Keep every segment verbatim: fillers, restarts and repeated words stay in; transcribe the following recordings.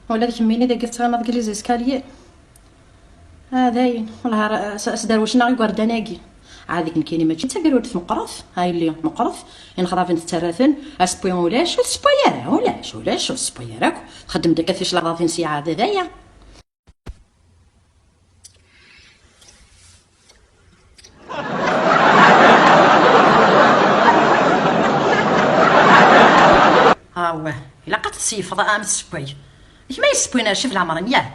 Ula d kemmini dagi tettɣamaḍ deg les escaliers. Ah, dayen, wellah ar-, s-, sderwcen-aɣ igerdan-agi. Ɛad nekkini mačči d tagrurt meqqret, a yelli, meqqret, inexḍaben tettarra-ten, asewwi ulac, ur tessewway ara, ulac, ulac, ur tessewway ara akk. Txeddem-d akka ticlaɣḍatin s iɛad, d aya. Awah, ilaq ad tseyyfeḍ am tsekkay. D kemm ay yessewwayen ar ccif leɛmer-im, yah?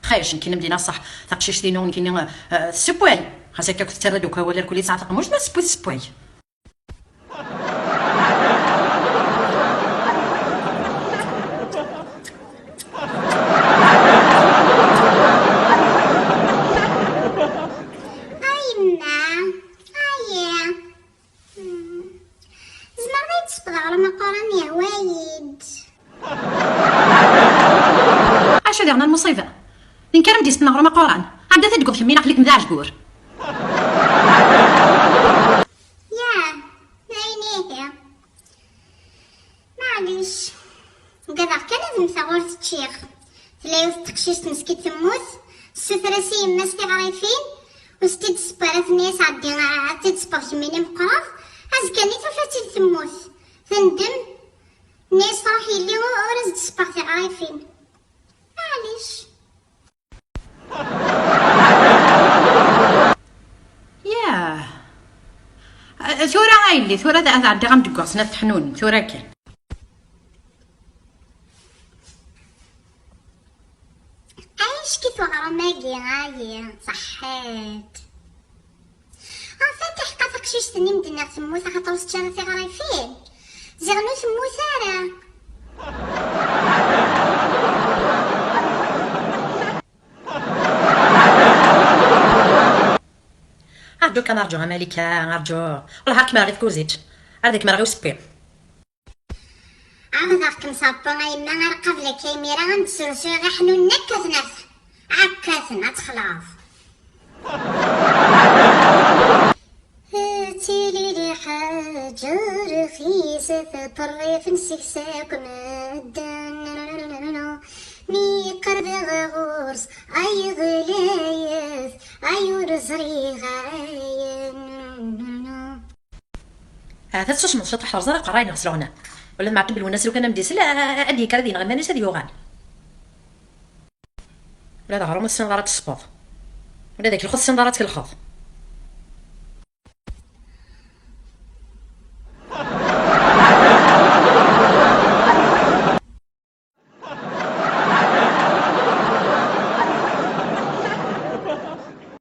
Xayrec, nekkini am d-iniɣ ṣṣeḥ, taqcict-inu nekkini, eh, eh, tessewway. Xas akka akk tettarra-d akk awal, irkul yesɛa taqemmuct, ma tessewway, tessewway. A yemma, ayi. Hmm. Tzemreḍ ad yi-d-tesfeḍ aɣrum aquran, yehwa-yi-d. Acu diɣen a lmuṣiba? D nekk ara m-d-yesfeḍen aɣrum aquran? Ɛeddat ad d-teggeḍ kemmini, aql-ikem d aɛejgur. Yah, d ayen ihi. Maɛlic, ugadeɣ kan ad mmteɣ ur t-ččiɣ. Tella yiwet n teqcict meskint temmut, tessuter-as i yemma-s tiɣrifin, ur s-tt-id-tesseww ara, tenna-yas: "Ɛeddi, ad tt-id-sewweɣ kemmini meqqreɣ." Azekka-nni tufa-tt-id temmut. Tendem, tenna-yas: "Truḥ yelli, ur as-d-sewweɣ tiɣrifin." Maɛlic. Yah. Tura a yelli, tura ad, ad ɛeddiɣ am deg waɣsen ad teḥnun, tura kan. Ayen ckit weɣrum-agi, ayi, ṣaḥḥit. Enfin, tiḥqa taqcict-nni m-d-nniɣ temmut axaṭer ur tečči ara tiɣrifin. Ziɣen ur temmut ara. Arǧu kan, arǧu a Malika, arǧu. Wellah ar kemmreɣ i tkuzit. Ar d kemmreɣ i usewwi. Ɛawdeɣ-kem s Apu a yemma, ar qabel akka imir-a ad m-d-srusuyeɣ iḥnunen akka-ten, akka-ten, ad texleḍ. Tili lḥaǧa rxiset, ṭerrifen seg-s akk medden. Mi qerbeɣ ɣur-s, ay ɣlayet, ay ur ẓriɣ ayen. Ahat ad tsusmeḍ ciṭuḥ, terẓiḍ aqerray-nneɣ s leɣna. Ula d Meɛtub Lwennas lukan ad m-d-isel, a-, a-, ad d-yekker ad yenɣ iman-is, ad yuɣal. Ula d aɣrum ur tessineḍ ara ad tesbeḍ. Ula d akelxu ur tessineḍ ara ad tkelxeḍ.